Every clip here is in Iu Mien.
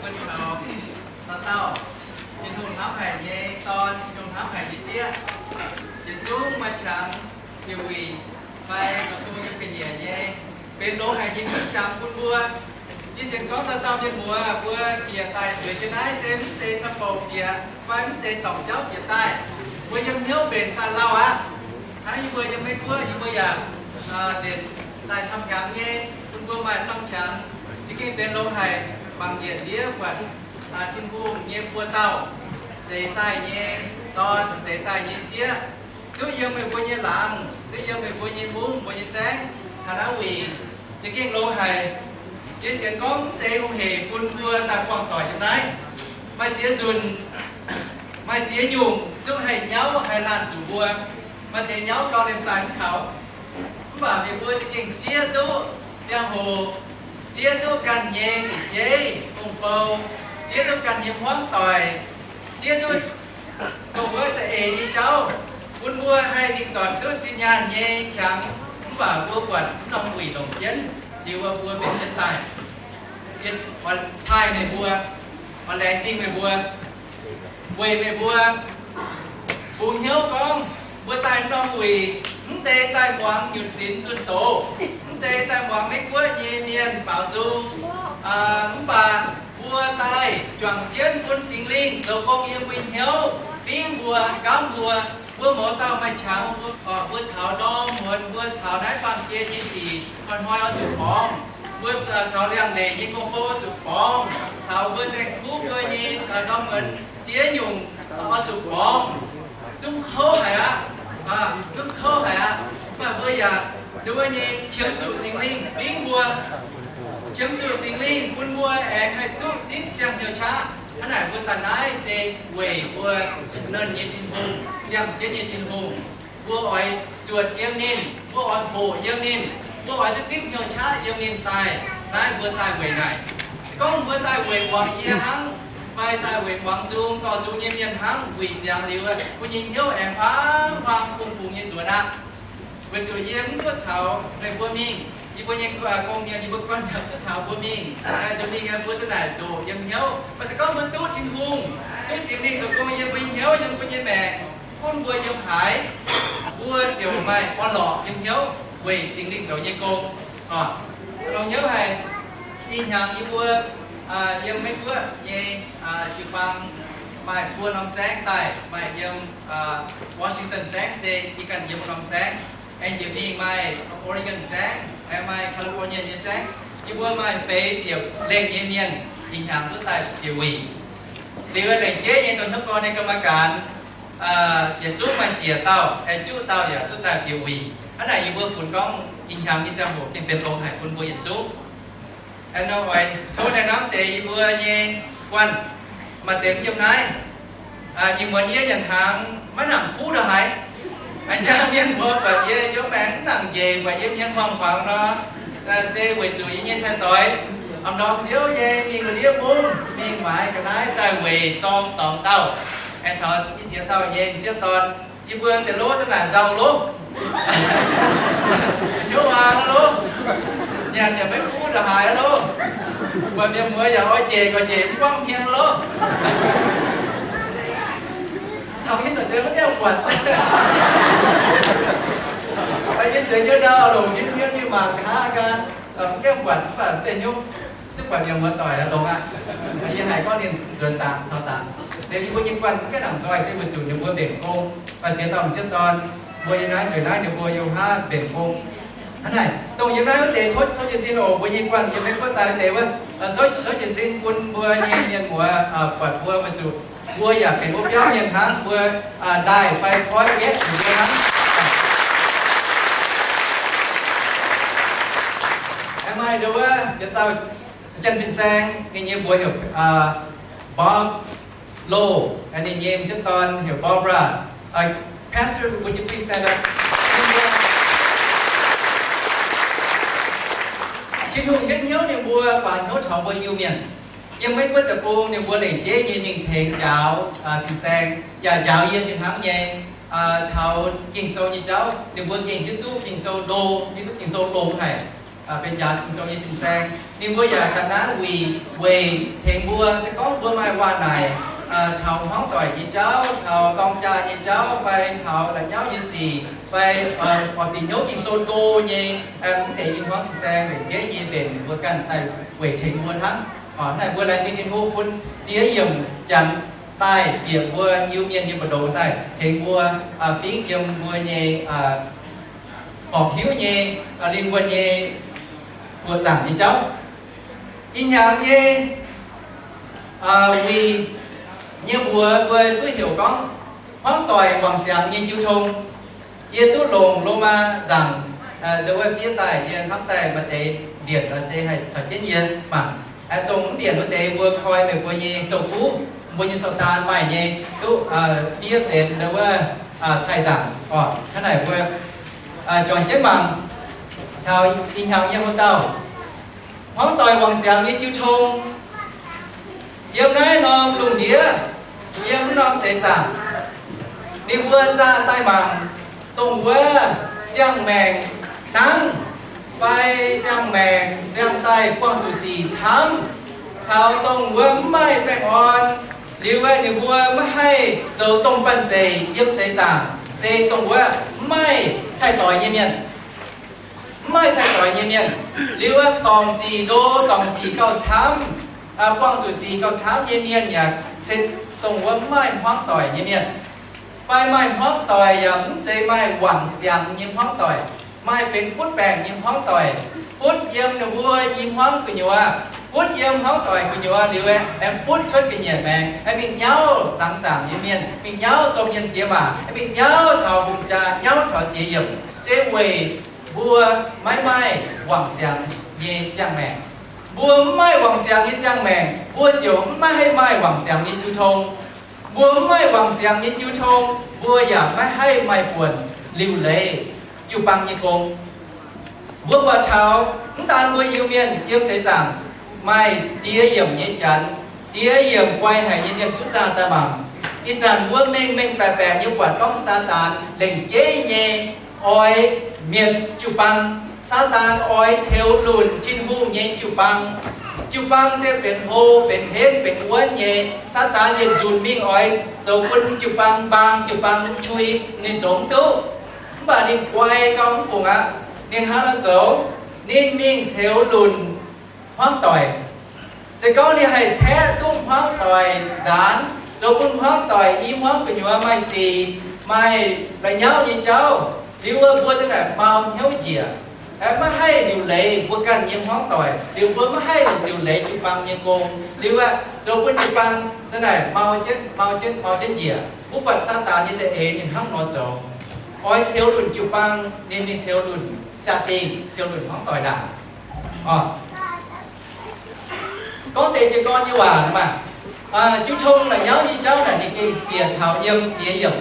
Bun taux dauh dauh, Tin-Hungh hnamv haic nyei dorn, Tin-Hungh hnamv haic nyei sieqv, yietc zungv maaih qangx bieqc wuic fai zoux gong yiem ga'nyiec nyei, benx longx haic nyei kuv qangx bun mbuo. Yie sienx gorngv dauh dauh mienh muoz mbuo bieqc daaih nzueic jienv naaiv se mv zeiz camv bouc bieqc fai mv zeiz dorngc jauv bieqc daaih. Mbuo yiem hnyouv mbenc daaih lauh aqv. Hnangv yie mbuo yiem Meiv Guoqv, yie mbuo yaac mbenc daaih camv hnyangx nyei, bun mbuo maaih norm qangx. Za'gengh benx longx haic, mangc yietc ndiev buatc Tin-Hungh nyei buoz-dauh, zeix daaih nyei dorn, zeix daaih nyei sieqv, duqv yiem meih mbuo nyei laangz, duqv yiem meih mbuo nyei mungv, mbuo nyei saengv, taux naaiv wuic, za'gengh longx haic. Yie sienx gorngv mv zeiz hungh hec bun mbuo daaih buangh doic yiem naaiv. Maaih ziex nzunc, maaih ziex nyungc zungv haih nyauv haih laanh zuqc mbuo. Maaih deix nyauv gau liemh daaih mv taux. Mv baac meih mbuo za'gengh siev duqv ziangh hoc, siev duqv ganh nyei fu'jueiv, gong-bou, siev duqv ganh nyei hmuangv doic, siev duqv dongh wuov saeng-eix nyei jauv, bun mbuo haih mingh doic duqv zinh nyaanh nyei qangx. Mv baac mbuo buatc mv norm wuic longc jienv liuz, mbuo mbenc jienv daaih, taaih meih mbuo, oix laengz zingh meih mbuo, weic meih mbuo bungx hnyouv gorngv mbuo daaih norm wuic mv zeiz daaih muangx nyutc zinx zunh doz, mv zeiz daaih muangx Meiv Guoqv nyei mienh baaux nzung. Mv baac mbuo daaih juangc jienv bun Singx Lingh zoux gong yiem mbuo hnyouv, fingx mbuo, gauv mbuo. Mbuo mouz dauh maaih qangx, mbuo caux norm muonz, mbuo caux naaiv baamh gen nyei sic hnoi-hnoi oix zuqc borngz. Mbuo caux liangx-ndeic nyei gong-bou oix zuqc borngz, caux mbuo saeng-kuv mbuo nyei norm muonz ziex nyungc oix zuqc borngz. Zungv kouv haic aqv. Zungv kouv haic aqv. Mv baac mbuo yaac nduov nyei qiemx zuqc Singx Lingh fingx mbuo, qiemx zuqc Singx Lingh bun mbuo aengx haih duqv zipv ziangh hnyouv qaqv. Hnangv naaic mbuo daaih naaiv se weic mbuo nernh nyei Tin-Hungh, ziangh jienv nyei Tin-Hungh. Mbuo oix zuotc yiem ninh, mbuo oix hoqc yiem ninh, mbuo oix duqv zipv hnyouv qaqv yiem ninh daaih. Naaiv mbuo daaih weic naaic. Se gorngv mbuo daaih weic muangx yie hnangv, fai daaih weic muangx nzung dorh nzung nyei mienh hnangv, wuic ziangx liuz, mbuo nyei hnyouv aengx huaang-huaang bungx-bungx nyei nzuonx aqv. Weic zuqc yie mv duqv caux meih mbuo mingh. Yie mbuo nyei gong-mienh, yie mbuo guanh yaac mv duqv caux mbuo mingh. Nzunc mingh mbuo duqv naaic ndoqc yiem hnyouv. Mv baac se gorngv mbuo duqv Tin-Hungh, duqv Singx Lingh zoux gong yiem mbuo nyei hnyouv, yiem mbuo nyei maengc, gunv mbuo yiem haaix, mbuo ziouc maaih orn-lorqc yiem hnyouv weic Singx Lingh zoux nyei gong. Longx hnyouv haic. Ih hnyangx yie mbuo yiem Meiv Guoqv nyei jiu-baang maaih buo norm saengv daaih, maaih yiem Washington saengv deix, yie ganh yiem norm saengv. Aengx njiec mingh maaih Oregon saengv, aengx maaih California nyei saengv. Yie mbuo maaih feix ziepc lengh nyei mienh ih hnyangx duqv daaih bieqc wuic. Liuz lengc jeiv nyei dongh hnyouv gorn nyei กรรมการ yietc zungv maaih siec dauh, aengx juqv dauh yaac duqv daaih bieqc wuic. Hnangv naaic yie mbuo funx gorngv ih hnyangx nyei ziangh hoc gengh benx longx haic bun mbuo yietc zungv. Aengx nor oix tov naaiv norm deix yie mbuo nyei guanh, maaih deix mv yiem naaiv. Nyei muonz yie nyanc hnaangx maiv nangc kuv ndongc haaix. A'jang mienh mbuo buatc yie njoux maengx mv nangc njiec, buatc yie mienh hmuangx-hmuangx nor, se weic zuqc yie nyei cai-doix, am ndorm nziouv nyei mingh ndiev mungv, mingh maaiz ga'naaiv daaih weic zorng dorngx dauh, aengx caux i ziex dauh nyei m'sieqv dorn. Yie mbuo deix lov daaih naaic nzauh lov, hnyouv aa lov, nyanc yaac maiv kuv ndongc haaix lov, buatc mienh muoz yaac oix njiec gorx njiec mv buangv hmien lov. Taux hmien daaih nzengc mv gaengh buatc. Yie nzueic nyei ndau longc hmien hmien mingh mangc nqa'haav gan, mv gaengh buatc mv baac mv deix hnyouv, duqv buatc mienh muoz doic longx aqv. Yie haiz gorngv ninh nzuonx dangx taux dangx. Liuz yie mbuo nyei guanh mv gaengh nangc nzoih se weic zuqc ninh mbuo mbenc gong, ziex dauh m'sieqv dorn mbuo yiem naaiv nzueic naaiv ninh mbuo yiem haav mbenc gong. Hnangv naaic, dongh yiem naaiv wuov deix tov jiez sin oc, mbuo nyei guanh yiem Meiv Guoqv daaih wuov deix wuov, tov jiez sin bun mbuo nyei mienh muoz buatc mbuo weic zuqc mbuo yaac benx wuov biauv mienh hnangv, mbuo ndaaih fai koi gaeqv zuqc mbuo hnangv. Aengx maaih ndau wuov yietc dauh janx fin-saeng, ninh nyei mbuox heuc Bob Lowe, ninh nyei m'sieqv dorn heuc Barbara. Pastor, would you please stand up? Tin-Hungh hietv hnyouv ninh mbuo, guaax hnyouv taux mbuo Iu-Mienh. Yiem Meiv Guoqv deic-bung ninh mbuo lengc jeiv nyei mingh tengx njaaux fin-saeng, yaac njaaux yie fih hnangv nyei. Taux Ging-Sou nyei jauv ninh mbuo gengh hiuv duqv Ging-Sou ndo, hiuv duqv Ging-Sou longx haic. benx jaax Ging-Sou nyei fin-saeng. Ninh mbuo yaac ga'naaiv wuic weic tengx mbuo, se gorngv mbuo maaih waac-naaic taux hmuangv doic nyei jauv, taux dorng jaa nyei jauv, fai taux la'nyauv nyei sic, fai oix bieqc hnyouv Ging-Sou go nyei, mv deix i hmuangv fin-saeng mbenc jeiv nyei mbenc, ninh mbuo ganh daaih weic tengx mbuo hnangv. Naaiv mbuo laengz zingh Tin-Hungh bun ziex yiemc Janx daaih bieqc mbuo Iu-Mienh nyei mbu'ndongx daaih tengx mbuo fingv yiem mbuo nyei horpc hiuv nyei, lingh wuonh nyei buoqc zaangc nyei jauv. Ih hnyangx nyei wuic nyei mbuox mbuo duqv heuc gorngv hmuangv doic wangc siangx nyei jiu tong. Yie duqv longc Lomaa nzangc ndo wuov fiev daaih, yie hnamv daaih maaih deix mbienc se haih caux jienv yie mangc. Dongh mv mbienc wuov deix mbuo koi meih mbuo nyei sou-guv, mbuo nyei sou-daan maaih nyei, duqv fiev benx ndo wuov cai nzangc oc. Hnangv naaic mbuo juangc jienv mangc taux ih hnyangx nyei wuov dauh hmuangv doic wangc siangx nyei jiu tong. Yiem naaiv norm lungh ndiev, yiem naaiv norm seix zaangc, ninh mbuo zaah daaih mangc dongh wuov ziangh maengc hnangv, fai ziangh maengc ziangh daaih buangh zuqc sic camv, taux dongh wuov mv maaih baengh orn, liuz ninh mbuo maiv haih zoux domh banh zeic yiem seix zaangc, se dongh wuov mv maaih cai-doix nyei mienh. Mv maaih cai-doix nyei mienh, liuz dorngc sic ndo, dorngc sic gauh camv, buangh zuqc sic gauh camv nyei mienh yaac se dongh wuov mv maaih hmuangv doic nyei mienh. Fai maaih hmuangv doic yaac mv zeiz maaih wangc siangx nyei hmuangv doic, maaih benx butv baengc nyei hmuangv doic, butv yiem ninh mbuo i hmuangv gu'nyuoz, butv yiem hmuangv doic gu'nyuoz liuz aengx butv cuotv ga'nyiec maengx, aengx mingh nyauv laangz zaangc nyei mienh, mingh nyauv domh mienh diex maac, aengx mingh nyauv taux hungh jaa, nyauv taux ziex yiemc, se weic mbuo maiv maaih wangc siangx nyei ziangh maengc. Mbuo mv maaih wangc siangx nyei ziangh maengc, mbuo ziouc mv maaih, haih maaih wangc siangx nyei jiu tong. Mbuo mv maaih wangc siangx nyei jiu tong, mbuo yaac maiv haih maaih buonc liuc leiz jiu-baang nyei gong. Mbuo buatc taux mv daan mbuo Iu-Mienh yiem seix zaangc maaih ziex yiemc nyei Janx, ziex yiemc guai haic nyei mienh duqv zaah daaih mangc. Ih zanc mbuo mengh mengh baeqc baeqc nyei buatc gorngv Saadaan lengc jeiv nyei oix mietc jiu-baang. Saadaan oix ceux lunc Tin-Hungh nyei jiu-baang. Jiu-baang se benx hlo, benx henv, benx wuonv nyei. Saadaan yietc nzunc mingh oix zoux bun jiu-baang mbaang, jiu-baang qui, ninh zoux mv duqv. Mv baac ninh guai gauh mv fungc aqv. Ninh hnangv naaiv zoux, ninh mingh ceux lunc hmuangv doic. Se gorngv ninh haih caeqv duqv hmuangv doic nzaanx, zoux bun hmuangv doic i hmuangv gu'nyuoz maaih sic, maaih la'nyauv nyei jauv, liuz wuov mbuo za'naaic mau hnyouv njiec, maiv haih liuc leiz mbuo ganh nyei hmuangv doic, liuz mbuo maiv haih liuc leiz jiu-baang nyei gong, liuz aeqv, zoux bun jiu-baang za'naaic mau jienv, mau jienv, mau jienv njiec. Mbuo buatc Saadaan nyei za'eix ninh hnangv nor zoux, oix ceux lunc jiu-baang, ninh mingh ceux lunc jaa-dingh, ceux lunc hmuangv doic ndaangc. Gorngv deix jiez gorn nyei waac maah, jiu tong la'nyauv nyei jauv naaic ninh gengh bieqc taux yiem ziex yiemc.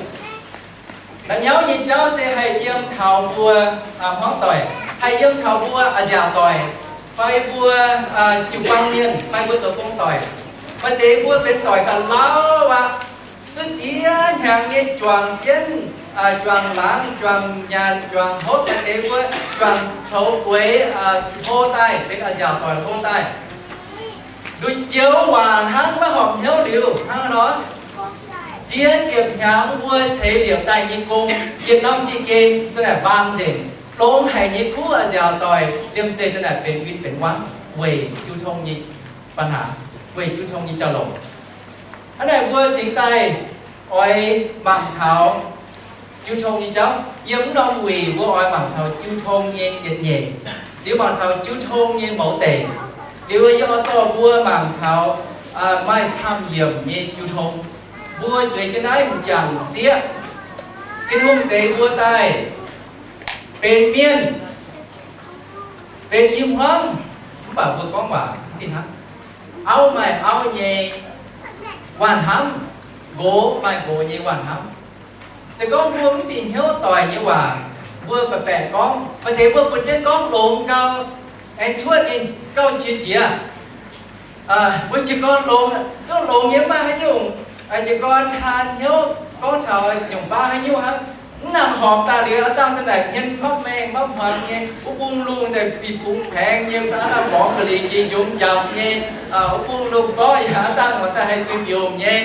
La'nyauv nyei jauv se haih yiem taux mbuo hmuangv doic, haih yiem taux mbuo a'nziaauc doic, fai mbuo jiu-baang mienh, fai mbuo zoux gong doic. Maaih deix mbuo benx doic ga'lauv aqv, duqv ziex hnyangx nyei juangc jienv, juangc laangz, juangc nyanc, juangc hopv, maaih deix mbuo juangc coux bueix hlo daaih, benx a'nziaauc doic hlo daaih. Nduqc joux waac hnangv, maiv horpc hnyouv liuz hnangv nor, ziex ziepc hnyangx mbuo ceix liepc daaih nyei gong, yietc norm zingh gen za'naaic mbaang nzengc, longx haic nyei kuv a'nziaauc doic, liemh zeih za'naaic benx win benx wangv weic jiu tong nyei ปัญหา, weic jiu tong nyei jauv-louc. Hnangv naaic mbuo cingx daaih oix mangc taux jiu tong nyei jauv. Yiem mv norm wuic mbuo oix mangc taux jiu tong nyei yietc nyeic, liuz mangc taux jiu tong nyei mouz deic, liuz yie oix dorh mbuo mangc taux maaih camv yiemc nyei jiu tong. Mbuo zueiz jienv naaiv m'jangc sieqv, Tin-Hungh zeix mbuo daaih benx mienh, benx i hmuangv, mv baac mbuo gorngv waac mv fih hnangv. Auv maaih auv nyei waanh hnamv, nqox maaih nqox nyei waanh hnamv. Se gorngv mbuo mv bieqc hnyouv doic nyei waac, mbuo baeqc baeqc gorngv, maaih deix mbuo funx jienv gorngv longx gau, aengx cuotv ninh gauh qiex jiez. Mbuo jiez gorn longx, zuqc longx nyei mv maaih haaix nyungc. Jiez gorn taan hnyouv gorngv taux nyungc baav haaix nyungc hnangv. Mv nangc horpc daaih liuz, aav dangh daaih hmien mapv maengh mapv hmuangx nyei, wuov bung lungh daaih bipc bungx paengx nyei, aav dangh mborngz ga'lingc jiex njomc njapc nyei, wuov bung lungh gorqv yaac aav dangh daaih haih duih mbiungc nyei,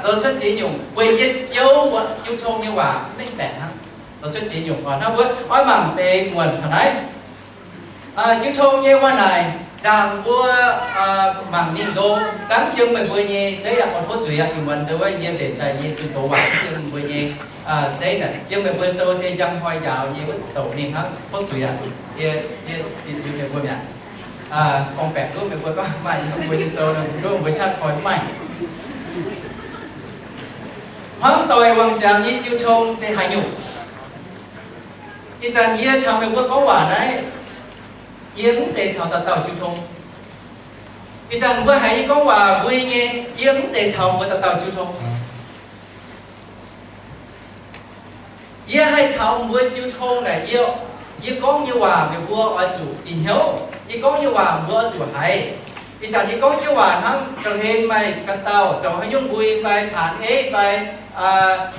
zoux cuotv ziex nyungc weic jienv jouv jiu tong nyei waac maiv baengc hnangv. Zoux cuotv ziex nyungc oc. Hnangv mbuo oix mangc deix muonc taux naaiv. Jiu tong nyei waac naaic, ndaangc mbuo mangc mingh ndo, dangv yiem meih mbuo nyei zeiv yaac oix tov zuiz aqv. Ih muonz ndo wuov yie mbenc daaih nyei zunh doz waac yiem meih mbuo nyei zeiv naaic, yiem meih mbuo sou se njang hnoi njaaux nyei wuov douc mingh hnangv, tov zuiz aqv. Yie, yie, yie, yie meih mbuo mi'aqv. Gorngv baeqc duqv meih mbuo gorngv maaih yiem meih mbuo nyei sou nor, duqv meih mbuo qaqv koi mv maaih. Hmuangv doic wangc siangx nyei jiu tong se haaix nyungc? Ih zanc yie caux meih mbuo gorngv waac naaiv, yie mv zeiz caux dauh dauh jiu tong. Ih zanc mbuo haiz yie gorngv waac mbui nyei, yie mv zeiz caux mbuo dauh dauh jiu tong. Yie haih caux mbuo jiu tong naaic, yie, yie gorngv nyei waac meih mbuo oix zuqc bieqc hnyouv. Yie gorngv nyei waac mbuo oix zuqc haiz. Ih zanc yie gorngv nyei waac hnangv ga'hlen maaih ganh dauh zoux haaix nyungc mbui fai taanx eiv fai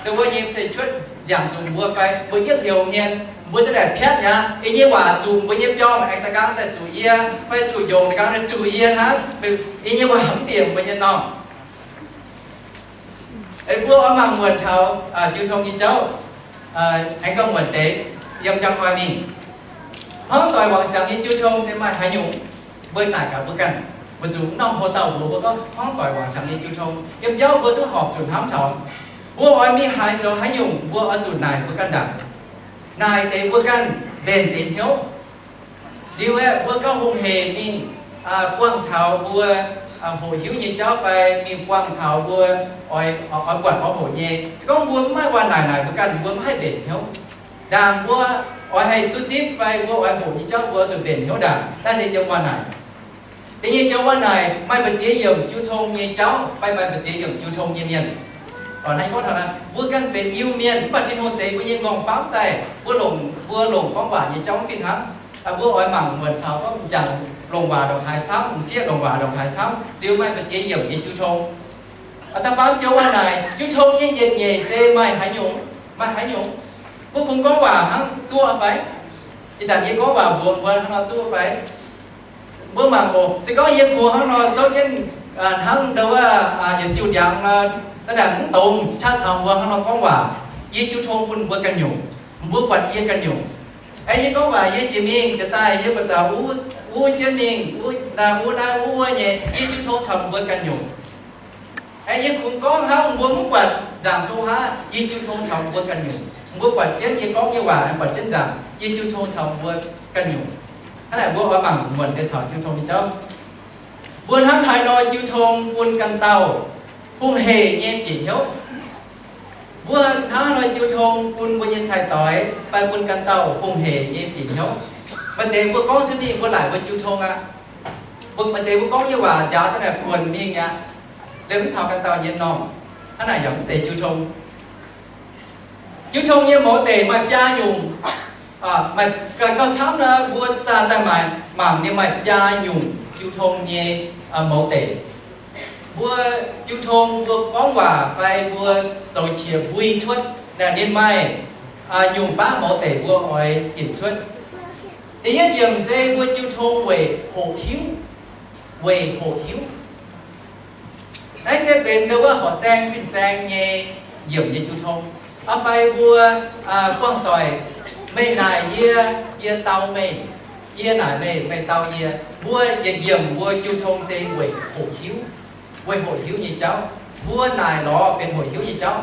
ndo wuov nyei se cuotv nziaauc zuqc mbuo fai mbuo yietv hliouh mienh, mbuo za'naaic piatv mi'aqv. Yie nyei waac zuqc mbuo nyei biorngh aengx da'nqaang daaih zuqc yie, fai zuqc njongc da'nqaang daaih zuqc yie hnangv. Yie nyei waac mv bieqc mbuo nyei normh. Mbuo oix mangc muonc taux jiu tong nyei jauv, aengx gauh muonc deix yiem njang hnoi mingh. Hmuangv doic wangc siangx nyei jiu tong se maaih haaix nyungc? Mbuo naaic gaax mbuo ganh, weic zuqc norm hlo dauh mbuox mbuo gorngv hmuangv doic wangc siangx nyei jiu tong, yiem biauv mbuo zungv horpc zuqc hnamv taux. Mbuo oix mingh haaix zoux haaix nyungc, mbuo oix zuqc naaic mbuo ganh ndaangc. Naaic deix mbuo ganh mbenc deix hnyouv. Liuz aeqv, mbuo gauh hungh hec mingh buangh taux mbuo hoqc hiuv nyei jauv fai mingh buangh taux mbuo oix, oix buatc oix hoqc nyei. Se gorngv mbuo mv maaih waac naaic naaic mbuo ganh, mbuo mv haih mbenc hnyouv. Ndaangc mbuo oix haih duqv zipv fai mbuo oix hoqc nyei jauv, mbuo zuqc mbenc hnyouv ndaangc. Naaiv se joux waac naaic. Da'nyeic joux waac naaic maaih mbu'ziex yiemc jiu tong nyei jauv fai maaih mbu'ziex yiemc jiu tong nyei mienh. Gorngv taux naaiv, mbuo ganh benx Iu-Mienh mv baac Tin-Hungh zeix mbuo nyei m'nqorngv-famv daaih, mbuo longc, mbuo longc gorngv waac nyei jauv mv fih hnangv. Mbuo oix mangc muonc taux gorngv m'jangc longc waac ndongc haaix camv, m'sieqv longc waac ndongc haaix camv, liuz maaih mbu'ziex yiemc nyei jiu tong. Da'faam joux waac naaic, jiu tong nyei yietc nyeic se maaih haaix nyungc, maaih haaix nyungc? Mbuo kungx gorngv waac hnangv duqv fai? Ih zanc yie gorngv waac mbuox mbuo hnangv nor duqv fai? Mbuo mangc oc. Se gorngv yie kungx hnangv nor souv jienv hnangv ndo wuov yietc diuh ndiangx nor, da'naaic mv dongz qaqv caux mbuo hnangv nor gorngv waac, yie jiu tong bun mbuo ganh nyungc, mbuo buatc yie ganh nyungc. Aeqv, yie gorngv waac yie jiex mingh jiex daaih, yie buatc zaux wuov jienv mingh, wuov naaiv wuov naaiv wuov wuov nyei, yie jiu tong caux mbuo ganh nyungc. Aeqv, yie kungx gorngv hnangv mbuo mv buatc nzaangc coqv haav, yie jiu tong caux mbuo ganh nyungc. Mbuo buatc jienv yie gorngv nyei waac, buatc jienv nzaangc, yie jiu tong caux mbuo ganh nyungc. Hnangv naaic mbuo oix mangc muonc deix taux jiu tong nyei jauv. Mbuo hnangv haaix nor jiu tong bun ganh dauh hungh hec nyei bieqc hnyouv? Mbuo hnangv haaix nor jiu tong bun mbuo nyei cai-doix fai bun ganh dauh hungh hec nyei bieqc hnyouv? Maaih deix mbuo gorngv cuotv mingh mbuo laaic mbuo jiu tong aqv. Mbuo maaih deix mbuo gorngv nyei waac njaaux daaih naaic buonc mingh aqv. Liemh mv taux ganh dauh nyei normh, hnangv naaic yaac mv zeiz jiu tong. Jiu tong nyei mouz deic maaih biaa nyungc. Maaih gauh camv nor, mbuo zaah daaih mangc, mangc ninh maaih biaa nyungc jiu tong nyei mouz deic. Mbuo jiu tong, mbuo gorngv waac fai mbuo zoux qiex mbui cuotv naaic, ninh maaih nyungc baav mouz deic mbuo oix ginc cuotv. Da'yietv yiemc se mbuo jiu tong weic hoqc hiuv, weic hoqc hiuv. Naaiv se benx ndo wuov horqc saeng fin-saeng nyei yiemc nyei jiu tong. Aa fai mbuo buangh doic, meih naaic yie, yie dau meih, yie naaic meih, meih dau yie. Mbuo yietc yiemc mbuo jiu tong se weic hoqc hiuv, weic hoqc hiuv nyei jauv. Mbuo naaic lorz benx hoqc hiuv nyei jauv.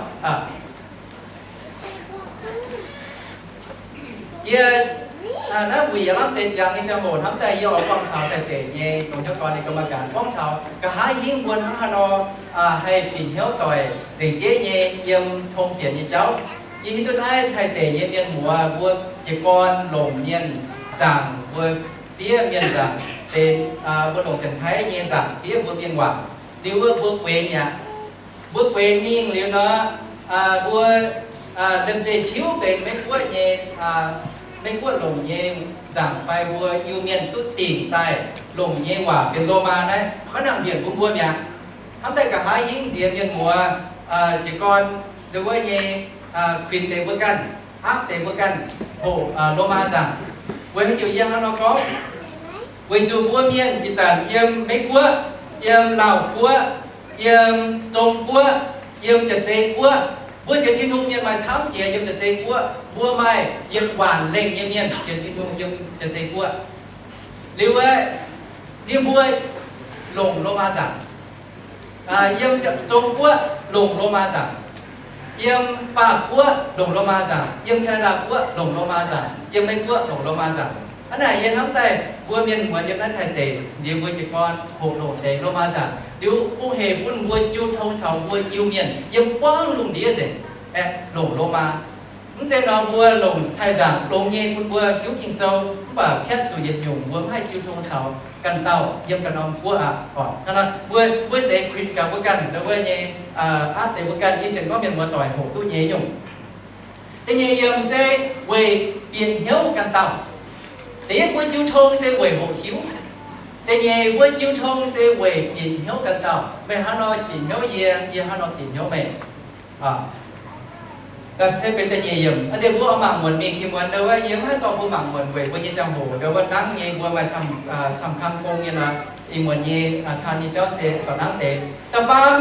Yie naaiv wuic yietc lamh deix ziangx nyei ziangh hoc hnamv daaih yie oix buangh taux Taiv deic nyei dongh hnyouv gorn nyei ga'maih gaanc gorngv taux nqa'haav hingv mbuo hnangv haaix nor haih bieqc hnyouv doic lengc jeiv nyei yiem tong fienx nyei jauv. Yie hiuv duqv naaiv Taiv deic nyei mienh muoz mbuo jiez gorn longc mienh nzaangc, mbuo fiev mienh nzaangc, benx mbuo longc Janx-Taiv nyei nzaangc fiev mbuo mienh waac. Liuz wuov mbuo guenx mi'aqv. Mbuo guenx mingh liuz nor, mbuo liemh zeih tiuv benx Meiv Guoqv nyei, Meiv Guoqv longc nyei nzaangc fai mbuo Iu-Mienh duqv dingc daaih longc nyei waac benx Lomaa naaiv, maiv nangc mbienc bun mbuo mi'aqv. Hnamv daaih nqa'haav hingv nziex mienh muoz jiez gorn ndo wuov nyei kuinx deix mbuo ganh, aapv deix mbuo ganh hoqc Lomaa nzaangc. Weic haaix diuc yie hnangv nor gorngv? Weic zuqc mbuo mienh ih zanc yiem Meiv Guoqv, yiem Laauh Guoqv, yiem Zong Guoqv, yiem Jaav-Zei Guoqv, mbuo sienx Tin-Hungh mienh maaih camv jiex yiem Jaav-Zei Guoqv. Mbuo maaih yietc waanc lengh nyei mienh sienx Tin-Hungh yiem Jaav-Zei Guoqv. Liuz aeqv, ninh mbuo longc Lomaa nzaangc. Yiem Zong Guoqv longc Lomaa nzaangc, yiem Faa Guoqv longc Lomaa nzaangc, yiem Canada Guoqv longc Lomaa nzaangc, yiem Meiv Guoqv longc Lomaa nzaangc. Hnangv naaic yie hnamv daaih mbuo mienh muonz yiem naaiv Taiv deic nziex mbuo jiez gorn hoqc longc deix Lomaa nzaangc. Liuz bun hec bun mbuo jiu tong caux mbuo Iu-Mienh yiem buangv lungh ndiev nzengc, aeqv, longc Lomaa. Mv zeiz nor mbuo longc Taiv nzaangc longx nyei bun mbuo hiuv Ging-Sou, mv baac piatv zuqc yietc nyungc mbuo mv haih jiu tong caux ganh dauh yiem ganh norm guoqv aqv. Hnangv nor mbuo, mbuo seix kuinx gaax mbuo ganh ndau wuov nyei, aapv deix mbuo ganh, yie sienx gorngv mienh muoz doic hoqc duqv nyei nyungc. Da'nyeic yiemc se weic bieqc hnyouv ganh dauh. Da'yietv mbuo jiu tong se weic hoqc hiuv. Da'nyeic mbuo jiu tong se weic bieqc hnyouv ganh dauh. Meih hnangv nor bieqc hnyouv yie, yie hnangv nor bieqc hnyouv meih. Se benx da'nyeic yiemc. Aa, deix mbuo oix mangc muonc mingh, ih muonz ndau wuov yie mv haih dorh mbuo mangc muonc weic mbuo nyei ziangh hoc ndau wuov nangv nyei mbuo maaih camv, camv kang gong nyei nor, ih muonz nyei, aa, taux nyei jauv se dorh nangv deix. Da'faam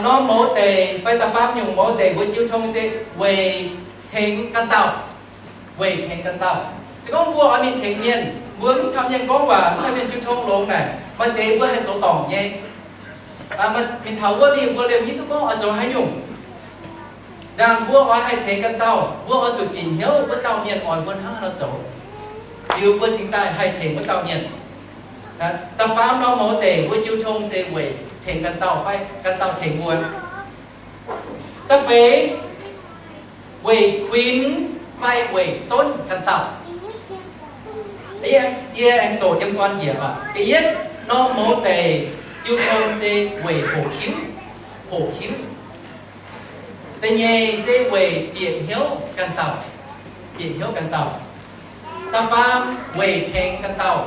norm mouz deic fai da'faam nyungc mouz deic mbuo jiu tong se weic tengx ganh dauh. Weic tengx ganh dauh. Se gorngv mbuo oix mingh tengx mienh, mbuo mv caux mienh gorngv waac, mv caux mienh jiu tong longx naaic, maaih deix mbuo haih zoux dorngc nyei. Mingh taux wuov mingh mbuo liemh hiuv duqv gorngv oix zoux haaix nyungc. Ndaangc mbuo oix haih tengx ganh dauh, mbuo oix zuqc bieqc hnyouv wuov dauh mienh oix mbuo hnangv haaix nor zoux. Liuz mbuo cingx daaih haih tengx wuov dauh mienh. Da'faam norm mouz deic mbuo jiu tong se weic tengx ganh dauh fai ganh dauh tengx mbuo. Da'feix weic kuinx fai weic donv ganh dauh. Yie aengx doqc yiem gorn njiec oc. Da'yietv norm mouz deic jiu tong se weic hoqc hiuv, hoqc hiuv. Da'nyeic se weic bieqc hnyouv ganh dauh, bieqc hnyouv ganh dauh. Da'faam weic tengx ganh dauh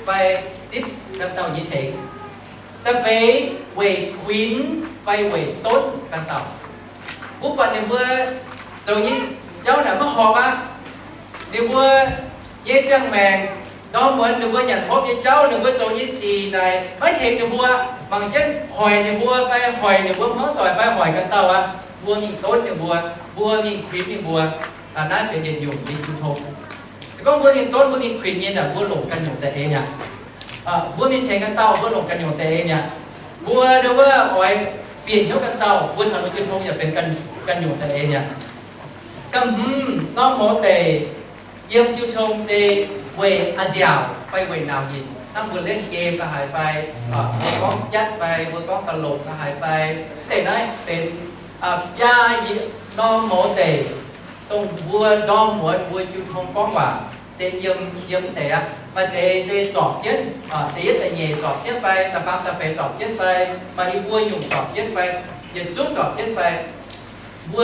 fai zipv ganh dauh nyei tengx. Da'feix weic kuinx fai weic donv ganh dauh. Mbuo buatc ninh mbuo zoux nyei jauv naaic maiv horpc aqv. Ninh mbuo nyei ziangh maengc, ndorm muonz ninh mbuo nyanc hopv nyei jauv, ninh mbuo zoux nyei sic naaic maiv tengx ninh mbuo, mangc jienv hoic ninh mbuo fai hoic ninh mbuo hmuangv doic fai hoic ganh dauh aqv. Mbuo mingh donv ninh mbuo, mbuo mingh kuinx ninh mbuo. Naaiv benx yietc nyungc nyei jiu tong. Se gorngv mbuo mingh donv, mbuo mingh kuinx nyei naaic, mbuo longc ganh nyungc za'eix mi'aqv. Mbuo mingh tengx ganh dauh, mbuo longc ganh nyungc za'eix mi'aqv. Mbuo ndau wuov oix bieqc hnyouv ganh dauh, mbuo caux ninh jiu tong yaac benx ganh nyungc za'eix mi'aqv. Ga'hmz norm mouz deic yiem jiu tong se weic a'nziaauc fai weic naauc nyitc, hnangv mbuo len game la'haaix fai mbuo gorngv jatv fai mbuo gorngv ตลก la'haaix fai, deix naaiv benx biaa norm mouz deic, dongh mbuo ndorm muonz mbuo jiu tong gorngv waac se yiem, yiem deix aqv. Maaih deix se zorpc jienv, da'yietv da'nyeic zorpc jienv fai, da'faam da'feix zorpc jienv fai, maaih i buo nyungc zorpc jienv fai, yietc zungv zorpc jienv fai. Mbuo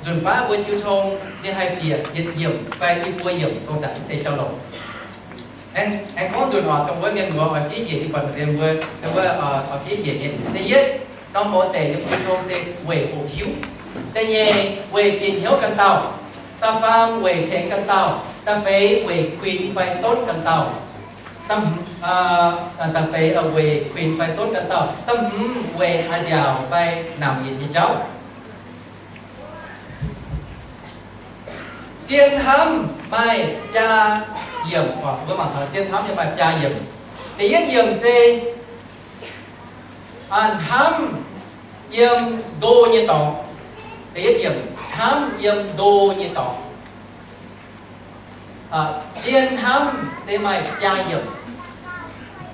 nzunc baav mbuo jiu tong ninh haih bieqc yietc yiemc fai i buo yiemc dongh zanc deix jauv-louc. Aengx gorngv nzunc oc, dongh wuov mienh muoz oix fiev njiec, ih buatc mbuo, wuov, oix fiev njiec nyei. Da'yietv norm mouz deic yiem jiu tong se weic hoqc hiuv. Da'nyeic weic bieqc hnyouv ganh dauh. Da'faam weic tengx ganh dauh. Da'feix weic kuinx fai donv ganh dauh. Da'feix weic kuinx fai donv ganh dauh. Da'hmz weic a'nziaauc fai naauc nyitc nyei jauv. Zien hnamv maaih biaa yiemc. Mbuo mangc taux zien hnamv nyei maaih biaa yiemc. Da'yietv yiemc se hnamv yiem ndo nyei dorngx. Da'yietv yiemc, hnamv yiem ndo nyei dorngx. Zien hnamv se maaih biaa yiemc.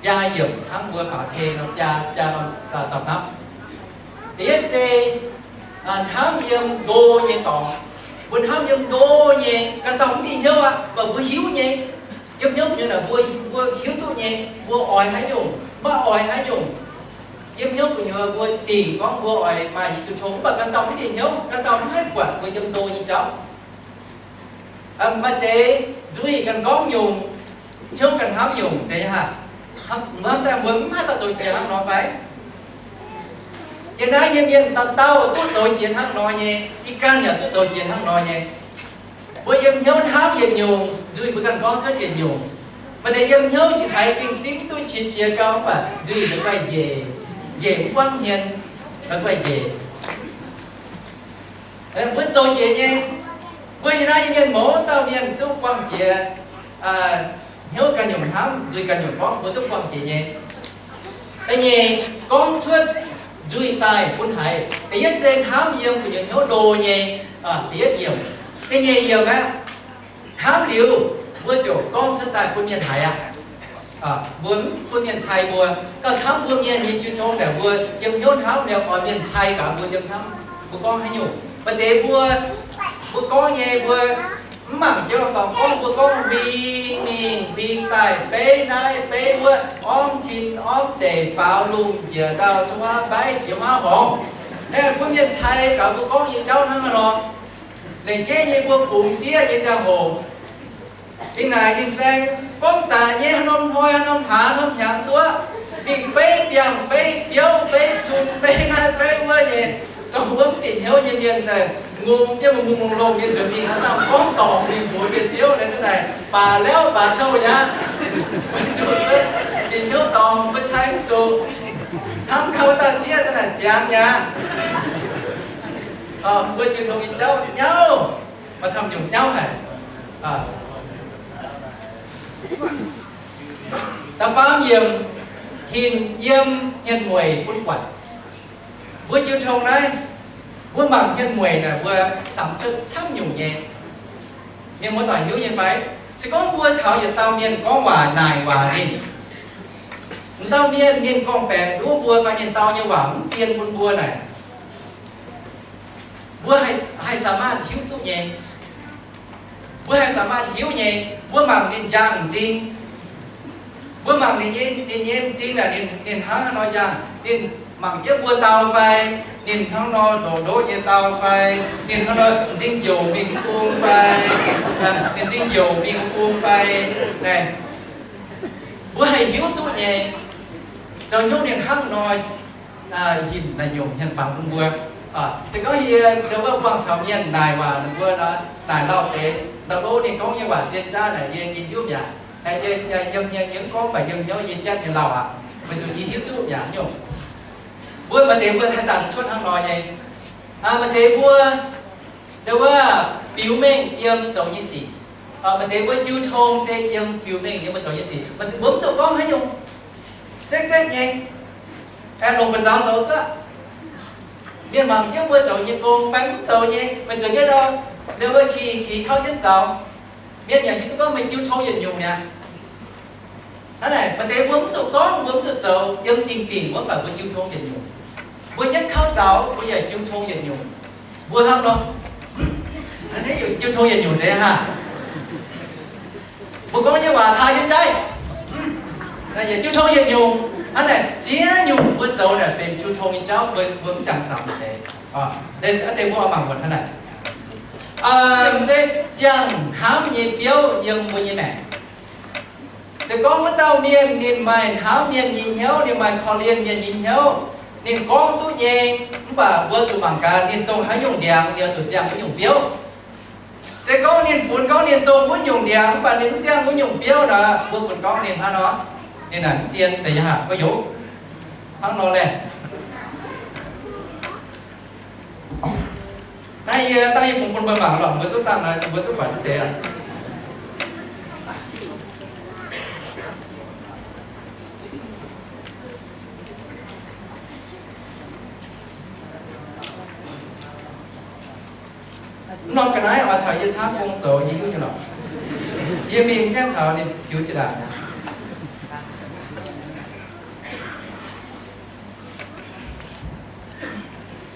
Biaa yiemc hnangv mbuo faaux ke nor, biaa, biaa norm zaux hnamv. Da'yietv se hnamv yiem ndo nyei dorngx. Mbuo hnamv yiem ndo nyei, ganh dauh mv bieqc hnyouv aqv, mv baac mbuo hiuv nyei. Yiem hnyouv nyei naaic mbuo, mbuo hiuv duqv nyei, mbuo oix haaix nyungc, maiv oix haaix nyungc. Yiem hnyouv gu'nyuoz mbuo dingc gorngv mbuo oix maaih nyei jiu tong, mv baac ganh dauh mv bieqc hnyouv, ganh dauh mv haih buatc mbuo yiem ndo nyei jauv. Maaih deix nzuih ganh gorngv nyungc, hnyouv ganh hnamv nyungc, zeiz nyei haic. Hnamv daaih mbuo mv haih dorh zoux jiex hnangv nor fai? Yiem naaiv nyei mienh dauh dauh duqv zoux jiex hnangv nor nyei, ih ganh yaac duqv zoux jiex hnangv nor nyei. Mbuo yiem hnyouv hnamv yietc nyungc, nzuih mbuo ganh gorngv cuotv yietc nyungc. Maaih deix yiem hnyouv jiex haiz gengh zipv duqv qiex jiez gau, mv baac nzuih mbuo guanh njiec, njiec mv buangv hmien, mbuo guanh njiec. Mbuo zoux jiex nyei, mbuo yiem naaiv nyei mienh mouz dauh mienh duqv buangh jiex, hnyouv ganh nyungc hnamv, nzuih ganh nyungc gorngv, mbuo duqv buangh jiex nyei. Da'nyeic, gorngv cuotv nzuih daaih bun haiz. Da'yietv se hnamv yiem gu'nyuoz hnyouv ndo nyei, da'yietv yiemc. Da'nyeic yiemc aeqv, hnamv liuz, mbuo ziouc gorngv cuotv daaih bun mienh haiz aqv. Mbuo mv bun mienh cai mbuo. Gauh camv mbuo mienh nyei jiu tong naaic, mbuo yiem hnyouv hnamv liuz oix mienh cai gaax mbuo yiem hnamv, mbuo gorngv haaix nyungc. Maaih deix mbuo, mbuo gorngv nyei mbuo mv mangc jienv dorngx gorngv, mbuo gorngv huing mingh huing daaih, beiv naaiv beiv wuov, ormv tin ormv deic, faaux lungh njiec ndau, zungv huaav mbaiv jiex huaav horngz. Aeqv, bun mienh cai gaax mbuo gorngv nyei jauv hnangv nor. Lengc jeiv nyei mbuo bungx sieqv nyei ziangh hoc, ninh naaic ninh saeng gorngv zaqc nyei, haaix norm hnoi haaix norm hlaax norm hnyangx duqv mingh beiv biangh beiv biouv beiv cun beiv naaiv beiv wuov nyei, dongh wuov mv bieqc hnyouv nyei mienh daaih, ngongh jienv mungh mungh longh mienh nzuonx mingh, haaix dauh gorngv dorngc mingh mbuox mienh ziouv naaic, da'naaic baac lauv baac touv aqv. Bieqc hnyouv dorngc mbuo cai mv zuqc. Hnamv gau wuov dauh sieqv da'naaic ziangx aqv. Mbuo jiu tong nyei jauv nyauv, maaih camv nyungc nyauv haic. Da'faam yiemc, hinc yiem hmien mueic bun buatc. Mbuo jiu tong naaiv, mbuo mangc hmien mueic naaic, mbuo camv cuotv camv nyungc nyei. Mienh muoz-doic hiuv nyei fai? Se gorngv mbuo caux yietc dauh mienh gorngv waac naaic waac ninh, m'dauh mienh ninh gorngv-baengx nduov mbuo fai ninh dau nyei waac mv zien bun mbuo naaic, mbuo haih สามารถ hiuv duqv nyei. Mbuo haih สามารถ hiuv nyei. Mbuo mangc ninh njang m'zing, mbuo mangc ninh nyei, ninh nyei m'zing naaic, ninh hnangv haaix nor njang, ninh mangc jienv mbuo dau fai, ninh hnangv nor ndoqc ndoqv nyei dau fai, ninh hnangv nor m'zing njouc mingh mv bung fai, ninh m'zing njouc mingh mv bung fai. Naaic, mbuo haih hiuv duqv nyei. Zoux nyungc ninh hnangv nor hinc naaic nyungc hmien fangx bun mbuo. Se gorngv yie ndau wuov buangh caux mienh naaic waac ninh mbuo nor, naaic lauh deix, ndau wuov ninh gorngv nyei waac zien jaav naaic yie, yie hiuv mi'aqv. Yie yiem hnyouv gorngv, mv baac yiem hnyouv yie jatv nyei lauh aqv. Weic zuqc yie hiuv duqv mi'aqv nyungc. Mbuo maaih deix mbuo haih zanc cuotv hnangv nor nyei. Maaih deix mbuo ndau wuov biux mengh yiem zoux nyei sic. Maaih deix mbuo jiu tong se yiem biux mengh yiem mbuo zoux nyei sic. Mbuo mv zuqc gorngv haaix nyungc, sekv sekv nyei, longc buonc zaux zoux duqv. Mienh mangc jienv mbuo zoux nyei gong fai mv zoux nyei, meih zuqc nyei ndau, ndau wuov kih kih kauv jienv zaux. Mienh yaac hiuv duqv gorngv meih jiu tong yietc nyungc mi'aqv. Hnangv naaic, maaih deix mbuo mv zuqc gorngv, mbuo mv zuqc zoux, yiem dingc dingc wuov, mv baac mbuo jiu tong yietc nyungc. Mbuo yietv kauv zaux, mbuo yaac jiu tong yietc nyungc. Mbuo hnangv nor, jiu tong yietc nyungc deix haah? Mbuo gorngv nyei waac taa jienv jaiv, yaac jiu tong yietc nyungc. Hnangv naaic, ziex nyungc mbuo zoux naaic benx jiu tong nyei jauv, mbuo mv jangx samx deix. Deix mbuo oix mangc buatc hnangv naaic. Deix ziangh hnamv nyei biouv yiem mbuo nyei maengc. Se gorngv wuov dauh mienh ninh maaih hnamv mienh nyei hnyouv, ninh maaih korv-lienh mienh nyei hnyouv, ninh gorngv duqv nyei, mv baac mbuo zuqc mangc gaax ninh dongh haaix nyungc ndiangx, ninh oix zuqc ziangh wuov nyungc biouv. Se gorngv ninh funx gorngv ninh dongh wuov nyungc ndiangx, mv baac ninh mv ziangh wuov nyungc biouv nor, mbuo funx gorngv ninh hnangv nor, ninh naaic mv zien deix yaac mbuo youz hnangv nor laeh. Naaiv yie dangh yie bungx bun mbuo mangc lorqc, mbuo zuqc dangh naaic, mbuo zuqc buatc wuov deix aqv. Mv norm ga'naaiv oix caux yie camv gong zoux, yie hiuv nyei lorqc. Yie mingh gaengh caux ninh tiux jiex ndaangc.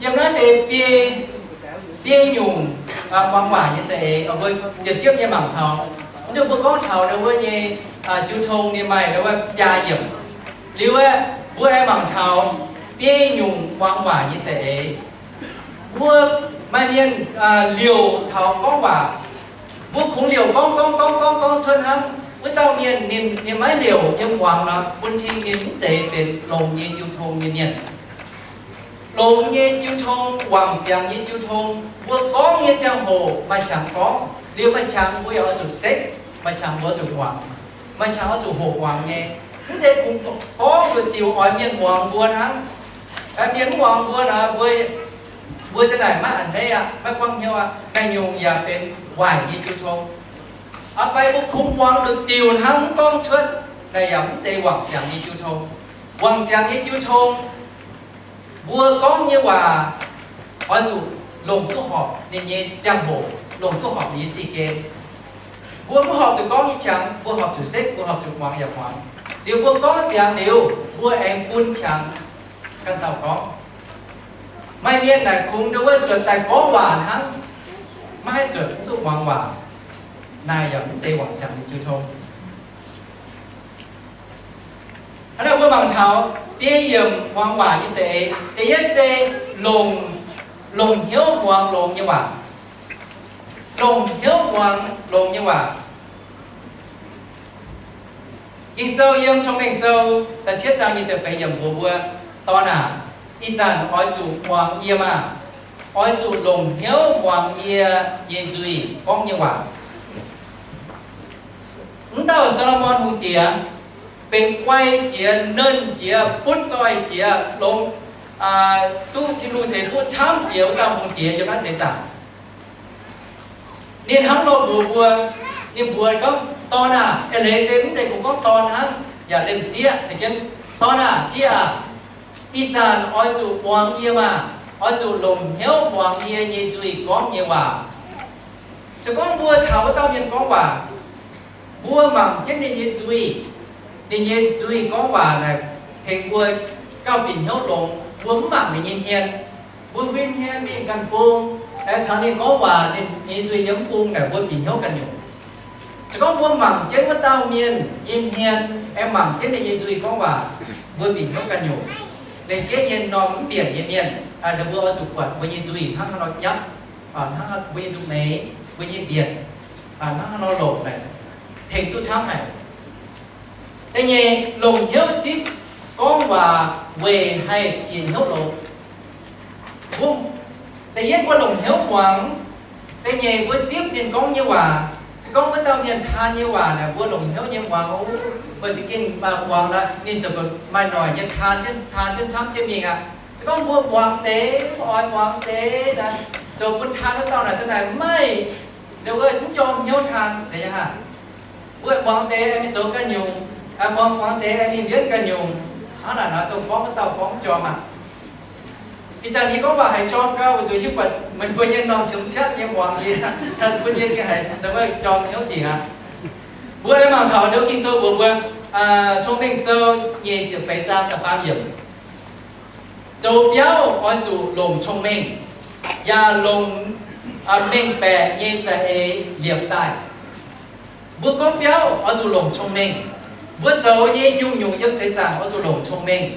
Yiem naaiv deix biei, biei nyungc muangx waac nyei za'eix, mbuo ziepc siepv nyei mangc taux. Mv duqv mbuo gorngv taux ndau wuov nyei jiu tong ninh maaih ndau wuov biaa yiemc. Liuz aeqv, mbuo aengx mangc taux biei nyungc muangx waac nyei za'eix. Mbuo maaih mienh liouc taux gorngv waac, mbuo kungx liouc gorngv gorngv gorngv gorngv gorngv cuotv hnangv. Wuov dauh mienh ninh, ninh maiv liouc yiem muangx nor, bun cing ninh mv zeiz benx longx nyei jiu tong nyei mienh. Longx nyei jiu tong, wangc siangx nyei jiu tong, mbuo gorngv nyei ziangh hoc maaih qangx gorngv, liuz maaih qangx mbuo yaac oix zuqc sekv, maaih qangx mbuo oix zuqc muangx, maaih qangx oix zuqc hoqc muangx nyei. Mv zeiz kungx gorngv luoqc diuc oix mienh muangx mbuo hnangv. Mienh mv muangx mbuo nor, mbuo, mbuo za'naaic maiv a'hneiv aqv, maiv buangv hnyouv aqv, naaiv nyungc yaac benx waaic nyei jiu tong. Fai mbuo kungx muangx luoqc diuc hnangv mv gorngv cuotv, naaiv yaac mv zeiz wangc siangx nyei jiu tong. Wangc siangx nyei jiu tong, mbuo gorngv nyei waac oix zuqc longc duqv horpc ninh nyei ziangh hoc, longc duqv horpc ninh nyei si gen. Mbuo mv horpc zuqc gorngv nyei qangx, mbuo horpc zuqc sekv, mbuo horpc zuqc muangx yaac muangx. Liuz mbuo gorngv ziangx liuz, mbuo aengx bun qangx ganh dauh gorngv. Maaih mienh naaic kungx ndau wuov zuotc daaih gorngv waac hnangv, maiv haih zuotc mv duqv muangx waac. Naaic yaac mv zeiz wangc siangx nyei jiu tong. Hnangv naaic mbuo mangc taux biei yiemc muangx waac nyei za'eix. Da'yietv se longc, longc hnyouv muangx longx nyei waac. Longc hnyouv muangx longx nyei waac. Ging-Sou yiem Cong-Mengh Sou da'cietv zaang nyei ziepc feix yiemc mbuox mbuo, Dorn aac, ih zanc oix zuqc muangx yie maah! Oix zuqc longc hnyouv muangx yie nyei nzuih gorngv nyei waac. Mv dauh Saa^lo^morn Hungh Diex benx guai jiex, nernh jiex, butv zoih jiex, longx, duqv Tin-Hungh ceix fuqv camv jiex wuov dauh hungh diex yiem naaiv seix zaangc. Ninh hnangv nor mbuox mbuo, ninh mbuox gorngv, Dorn aah! Eix leiz se mv zeiz kungx gorngv dorn hnangv, yaac lemh sieqv, Dorn aah! Sieqv aah! Ih zanc oix zuqc muangx yie maah! Oix zuqc longc hnyouv muangx yie nyei nzuih gorngv nyei waac. Se gorngv mbuo caux wuov dauh mienh gorngv waac, mbuo mangc jienv ninh nyei nzuih, ninh nyei nzuih gorngv waac naaic tengx mbuo gauh bieqc hnyouv longx. Mbuo mv mangc ninh nyei hmien, mbuo huin hmien mingh ganh bung, aengx caux ninh gorngv waac, ninh nyei nzuih yiem mv bung naaic mbuo bieqc hnyouv ganh nyungc. Se gorngv mbuo mangc jienv wuov dauh mienh nyei hmien, aengx mangc jienv ninh nyei nzuih gorngv waac, mbuo bieqc hnyouv ganh nyungc. Leiz jienv nyei norm mv bieqc nyei mienh, ninh mbuo oix zuqc buatc mbuo nyei nzuih hnangv haaix nor nyapv, hnangv mbuo nyei nzuqc meix, mbuo nyei mbienc, hnangv haaix nor longc naaic, tengx duqv camv haic. Da'nyeic, longc hnyouv zipv gorngv waac weic haih bieqc hnyouv longx. Mbuo, da'yietv mbuo longc hnyouv muangx. Da'nyeic mbuo zipv ninh gorngv nyei waac. Se gorngv wuov dauh mienh taan nyei waac naaic mbuo longc hnyouv nyei muangx, mbuo za'gengh muangx nor ninh ziouc maaih noic nyei taan jienv, taan jienv camv jienv mingh aqv. Se gorngv mbuo muangx deix, mv oix muangx deix, zoux bun taan wuov dauh naaic za'naaic maiv, ndau wuov mv jorm hnyouv taan deix aqv. Mbuo muangx deix aengx mingh zoux ganh nyungc, muangx, muangx deix aengx mingh mbienv ganh nyungc. Hnangv naaic nor dongh gorngv wuov dauh gorngv mv jorm aqv. Ih zanc yie gorngv waac haiz jorm gau, weic zuqc yie buatc meih mbuo nyei m'normh siemx ciatv nyei muangx yie, bun yie gengh haiz ndau wuov jorm hnyouv dingc aqv. Mbuo aengx mangc taux ndau Ging-Sou mbuox mbuo, Cong-Mengh Sou nyeic ziepc feix zaang da'faam yiemc. Zoux biauv oix zuqc longc cong-mengh, yaac longc mengh baeqc nyei za'eix liepc daaih. Mbuo gorngv biauv oix zuqc longc cong-mengh. Mbuo zoux nyei nyungc-nyungc yiem seix zaangc oix zuqc longc cong-mengh.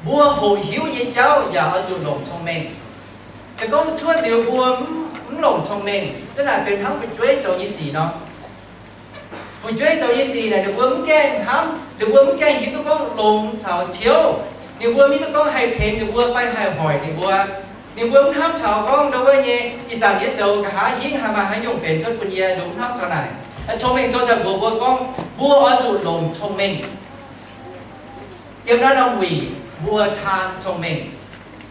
Mbuo hoqc hiuv nyei jauv yaac oix zuqc longc cong-mengh. Se gorngv cuotv liuz mbuo mv longc cong-mengh, za'naaic benx hnangv fu'jueiv zoux nyei sic nor. Fu'jueiv zoux nyei sic naaic ninh mbuo mv gaengh hnamv, ninh mbuo mv gaengh hiuv duqv gorngv longx caux ciouv. Ninh mbuo mv hiuv duqv gorngv haih tengx ninh mbuo fai haih hoic ninh mbuo. Ninh mbuo mv hnamv taux gorngv ndau wuov nyei, ih zanc yie zoux nqa'haav hingv haih maaih haaix nyungc benx cuotv bun yie, ninh mbuo mv hnamv taux naaic. Cong-Mengh Sou daaih mbuox mbuo gorngv mbuo oix zuqc longc cong-mengh. Yiem naaiv norm wuic mbuo taan cong-mengh.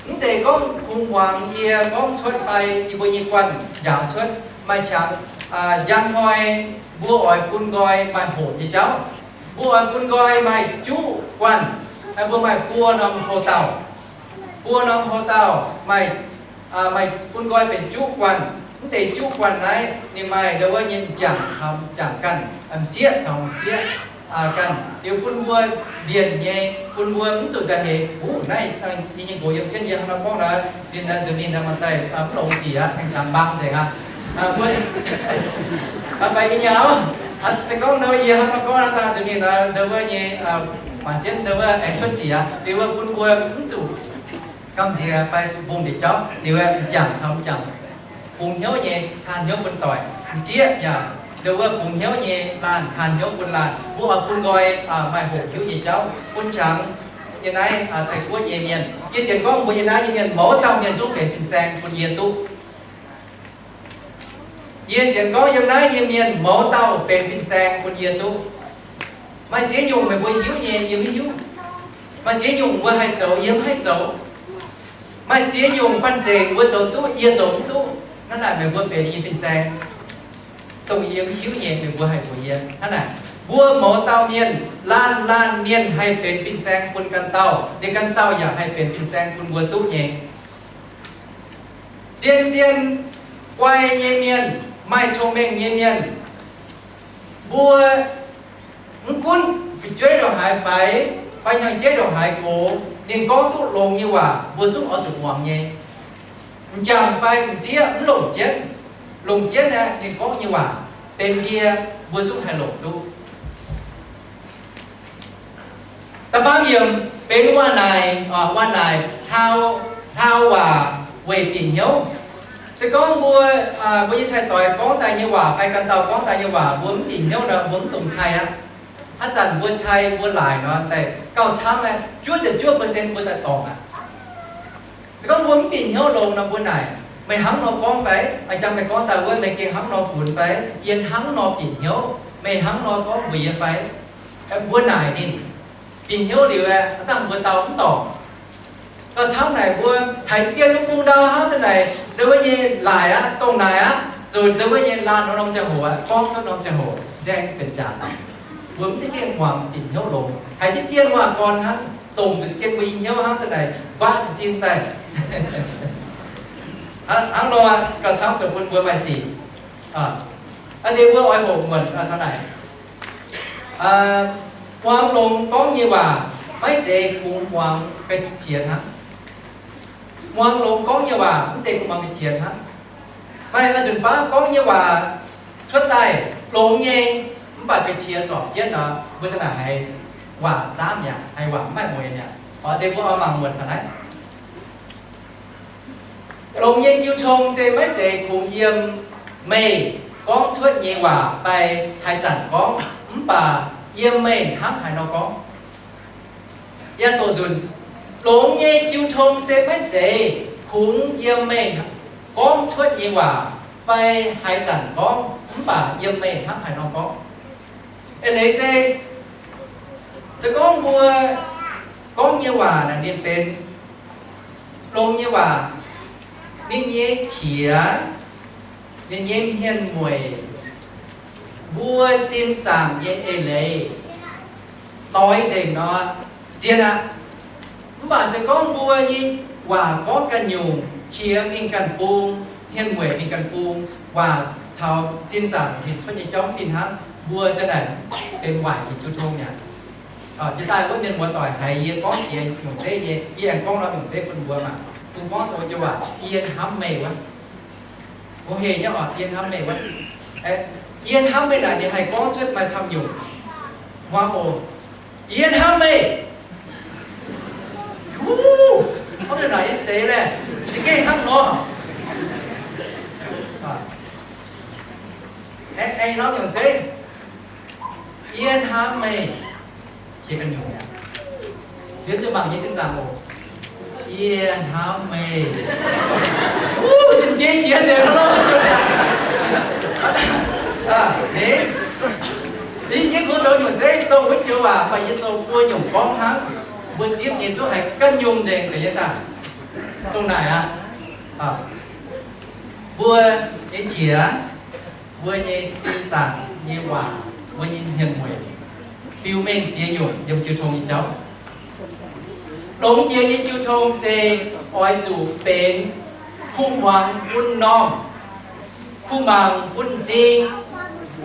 Mv zeiz gorngv kungx muangx yie gorngv cuotv fai yie mbuo nyei guanh njaaux cuotv. Maaih qangx, njang hnoi mbuo oix bun nqoi maaih hoqc nyei jauv. Mbuo oix bun nqoi maaih juqv guanh. Mbuo maaih buo norm hlo dauh. Buo norm hlo dauh maaih, maaih bun nqoi benx juqv guanh. Mv deix juqv guanh naaiv ninh maaih ndau wuov nyei m'jangc caux m'jangc ganh, m'sieqv caux m'sieqv ganh. Liuz bun mbuo mbienc nyei, bun mbuo mv zuqc nzanc heix, Huv, naaiv yie nyei nqox yiem jienv yie hnangv nor gorngv nor, ninh nzuonx mingh nor maaih daaih mv longx sic aqv, ceng dangx mbaang nzengc aqv. Mbuo, fai yie nyei auv, se gorngv nor yie hnangv nor gorngv nor, dangh nzuonx mingh nor ndau wuov nyei, maanc jienv ndau wuov aengx cuotv sic aqv. Liuz wuov bun mbuo mv zuqc gamh nziex fai zuqc mbungh njiec jauv. Liuz m'jangc caux m'jangc bungx hnyouv nyei, taan hnyouv bun doic. M'sieqv yaac ndau wuov bungx hnyouv nyei, laanh taan hnyouv bun laanh. Mbuo oix bun nqoi maaih hoqc hiuv nyei jauv, bun qangx yiem naaiv Taiv-Guoqv nyei mienh. Yie sienx gorngv mbuo yiem naaiv nyei mienh mouz dauh mienh zungv benx fin-saeng bun yie duqv. Yie sienx gorngv yiem naaiv nyei mienh mouz dauh benx fin-saeng bun yie duqv. Maaih ziex nyungc meih mbuo hiuv nyei, yie maiv hiuv. Maaih ziex nyungc mbuo haih zoux, yie maiv haih zoux. Maaih ziex nyungc banh zeic mbuo zoux duqv, yie zoux mv duqv. Hnangv naaic meih mbuo benx yie fin-saeng, dongh yie mv hiuv nyei, meih mbuo haih mbuox yie. Hnangv naaic, mbuo mouz dauh mienh, laanh laanh mienh haih benx fin-saeng bun ganh dauh, liuz ganh dauh yaac haih benx fin-saeng bun mbuo duqv nyei. Zien-zien guai nyei mienh, maaih cong-mengh nyei mienh, mbuo mv gunv fu'jueiv ndongc haaix faix, fai hnyangx-jeiv ndongc haaix gox, ninh gorngv duqv longx nyei waac mbuo zungv oix zuqc muangx nyei. M'jangc fai m'sieqv mv longc jienv, longc jienv aeqv, ninh gorngv nyei waac benx ndie, mbuo zungv haih longc duqv. Da'faam yiemc benx waac-naaic, waac-naaic hnau, hnau waac weic bieqc hnyouv. Se gorngv mbuo, mbuo nyei cai-doix gorngv daaih nyei waac fai ganh dauh gorngv daaih nyei waac mbuo mv bieqc hnyouv nor, mbuo mv dungx cai aqv. Haaix zanc mbuo cai mbuo laaic nor, daaih gauh camv aqv, juov ziepc juov percent mbuo daaih dorngc aqv. Se gorngv mbuo mv bieqc hnyouv longx nor, mbuo naaic, meih hnangv nor gorngv fai? A'jang meih gorngv daaih wuov, meih gengh hnangv nor funx fai? Yie hnangv nor bieqc hnyouv, meih hnangv nor gorngv mbuox yie fai? Mbuo naaic ninh bieqc hnyouv liuz aeqv, dangh mbuo dau mv dorngc. Gauh camv naaic mbuo haiz dien wuov bung ndau hnangv da'naaic, ndau wuov nyei laaic aqv, dongh naaic aqv, zuqc ndau wuov nyei laanh norm ziangh hoc aqv, gorngv cuotv norm ziangh hoc, nzaeng benx jaax. Mbuo mv deix gengh muangx bieqc hnyouv longx, haiz diqv dien waac gorn hnangv, dongh zuqc dien mbuo nyei hnyouv hnangv da'naaic, nquaqv jiez sin daaih. Hnangv nor, gauh camv zoux bun mbuo maaih sic. Aa, deix mbuo oix hoqc muonc taux naaic. Muangx longx gorngv nyei waac maiv zeiz kungx muangx ga'qiex hnangv. Muangx longx gorngv nyei waac mv zeiz kungx muangx ga'qiex hnangv. Maaih nzunc baav gorngv nyei waac cuotv daaih longx nyei, mv baac ga'qiex zorpc jienv nor, mbuo za'naaic haiz waac zaamv mi'aqv, haiz waac mv maaih mueiz mi'aqv. Oix deix mbuo oix mangc muonc ga'naaiv. Longx nyei jiu tong se maiv zeiz kungx yiem meih gorngv cuotv nyei waac fai haaix zanc gorngv, mv baac yiem meih hnangv haaix nor gorngv. Yaac doqc nzunc, longx nyei jiu tong se maiv zeiz kungx yiem meih gorngv cuotv nyei waac fai haaix zanc gorngv, mv baac yiem meih hnangv haaix nor gorngv. Eix leiz se, se gorngv mbuo gorngv nyei waac naaic ninh benx longx nyei waac, ninh nyei qiex, ninh nyei hmien mueic, mbuo sin zaangc nyei eix leiz doix nzengc nor, zien aqv. Mv baac se gorngv mbuo nyei waac gorngv ganh nyungc, qiex mingh ganh bung, hmien mueic mingh ganh bung, waac caux sin zaangc hinc cuotv nyei jauv fih hnangv, mbuo za'naaic benx waaic nyei jiu tong mi'aqv. Jiex daaih wuov mienh muoz-doic haiz yie gorngv jiex nyungc zeiv nyei, yie aengx gorngv norm nyungc zeiv bun mbuo mangc. Bun gorngv taux jienv waac, yie hnamv meih wuov. Mbuo heh nyei oc, yie hnamv meih wuov. Yie hnamv meih naaic ninh haih gorngv cuotv maaih camv nyungc. Muangx oc. Yie hnamv meih. Wuov, gorngv naaic yie seix laeh, za'gengh hnangv nor. Aengx norm nyungc zeiv. Yie hnamv meih. Qiex ganh nyungc mi'aqv. Liuz duqv mangc nyei sin zaangc oc. Yie hnamv meih. Wuov, sin biei jiex nzengc hnangv nor. Yie kungx zoux nyungc zeiv dongh wuov joux waac, mv baac yie zoux buo nyungc gorngv hnangv. Mbuo zipv nyei zungv haiz ganh nyungc nzengc deix nyei saah. Dongh naaic aqv. Mbuo nyei qiex, mbuo nyei sin zaangc nyei waac, mbuo nyei hmien mueic, biux mengh ziex nyungc yiem jiu tong nyei jauv. Longx jiex nyei jiu tong se oix zuqc benx kuh muangx bun m'normh, kuh mangc bun m'zing,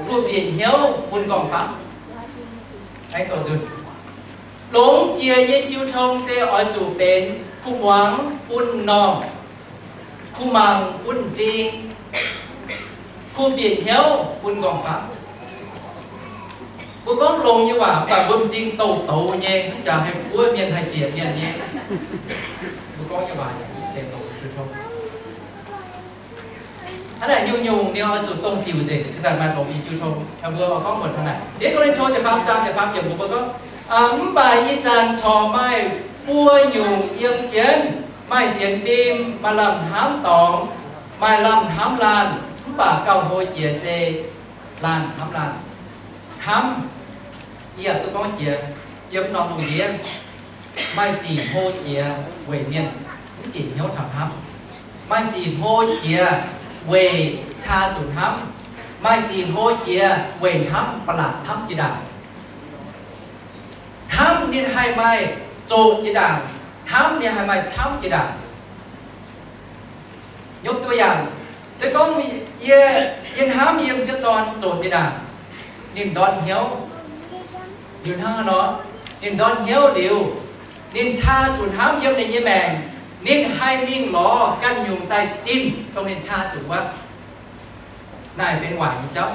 kuh bieqc hnyouv bun m'nqorngv-famv. Longx jiex nyei jiu tong se oix zuqc benx kuh muangx bun m'normh, kuh mangc bun m'zing, kuh bieqc hnyouv bun m'nqorngv-famv. Mbuo gorngv longx nyei waac, mv baac mbuo m'zing douz-douz nyei, mv jaax haih buov mienh, haih ziec mienh nyei. Mbuo gorngv nyei waac yaac mv zeiz longx jiu tong. Hnangv naaic nyungc-nyungc ninh oix zuqc dongh diuc nzengc, se daaih maaih longx nyei jiu tong. Mbuo oix gorngv muonc hnangv naaic. Deix Ko^lin^to ziepc faam zaang ziepc faam yiemc mbuo gorngv, mv baac ih zanc corc maaih Buo nyungc yiem jienv, maaih sienx fim, maaih lamh hnamv dorngx, maaih lamh hnamv laanh, mv baac gauh hlo jiex se laanh hnamv laanh. Hnamv, yie yaac duqv gorngv jiex yiem norm lungh ndiev, maaih sic hlo jiex weic mienh mv bieqc hnyouv taux hnamv. Maaih sic hlo jiex weic caa zuqc hnamv. Maaih sic hlo jiex weic hnamv ba'laqc camv jiex ndaangc. Hnamv ninh haih maaih zoqc jiex ndaangc, hnamv ninh haih maaih camv jiex ndaangc. ยกตัวอย่าง, se gorngv yie, yie hnamv yie m'sieqv dorn zoqc jiex ndaangc, ninh ndortv hnyouv liuz hnangv haaix nor, ninh ndortv hnyouv liuz, ninh caa zuqc hnamv yiem ninh nyei maengc, ninh haih mingh lorz ganh nyungc daaih dinh dongh ninh caa zuqc wuov. Naaic benx waaic nyei jauv.